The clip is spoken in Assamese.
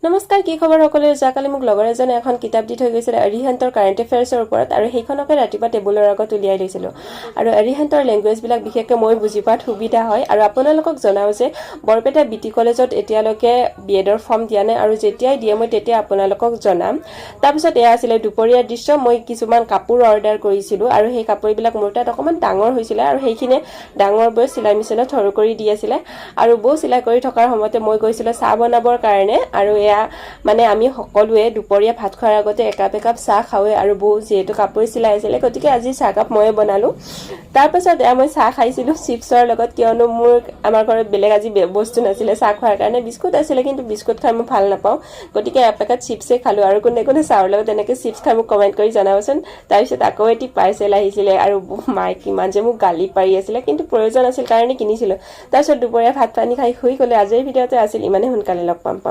নমস্কাৰ, কি খবৰ সকলোৰে? যোৱাকালি মোক লগৰ এজনে এখন কিতাপ দি থৈ গৈছিলে অৰিহান্তৰ কাৰেণ্ট এফেয়াৰ্ছৰ ওপৰত আৰু সেইখনকে ৰাতিপুৱা টেবুলৰ আগত উলিয়াই লৈছিলোঁ। আৰু অৰিহান্তৰ লেংগুৱেজবিলাক বিশেষকৈ মই বুজি পোৱাত সুবিধা হয়। আৰু আপোনালোকক জনাওঁ যে বৰপেটা বি টি কলেজত এতিয়ালৈকে বি এডৰ ফৰ্ম দিয়া নাই আৰু যেতিয়াই দিয়ে মই তেতিয়া আপোনালোকক জনাম। তাৰপিছত এয়া আছিলে দুপৰীয়াৰ দৃশ্য। মই কিছুমান কাপোৰ অৰ্ডাৰ কৰিছিলোঁ আৰু সেই কাপোৰবিলাক মোৰ তাত অকণমান ডাঙৰ হৈছিলে আৰু সেইখিনিয়ে ডাঙৰ বৈ চিলাই মেচিনত সৰু কৰি দি আছিলে। আৰু বৌ চিলাই কৰি থকাৰ সময়তে মই গৈছিলোঁ চাহ বনাবৰ কাৰণে। আৰু এয়া মানে আমি সকলোৱে দুপৰীয়া ভাত খোৱাৰ আগতে একাপ একাপ চাহ খাওঁৱে আৰু বৌ যিহেতু কাপোৰ চিলাই আছিলে, গতিকে আজি চাহকাপ ময়ে বনালোঁ। তাৰপাছত এয়া মই চাহ খাইছিলোঁ চিপছৰ লগত, কিয়নো আমাৰ ঘৰত বেলেগ আজি বস্তু নাছিলে চাহ খোৱাৰ কাৰণে। বিস্কুট আছিলে, কিন্তু বিস্কুট খাই মই ভাল নাপাওঁ, গতিকে এপেকেট চিপছে খালোঁ। আৰু কোনে কোনে চাহৰ লগত এনেকৈ চিপছ খাই মোক কমেণ্ট কৰি জনাবচোন। তাৰপিছত আকৌ এটি পাৰ্চেল আহিছিলে আৰু মায়ে কিমান যে মোক গালি পাৰি আছিলে, কিন্তু প্ৰয়োজন আছিল কাৰণে কিনিছিলোঁ। তাৰপিছত দুপৰীয়া ভাত পানী খাই শুই গ'লে। আজিৰ ভিডিঅ'তে আছিল ইমানেই। সোনকালে লগ পাম পাম।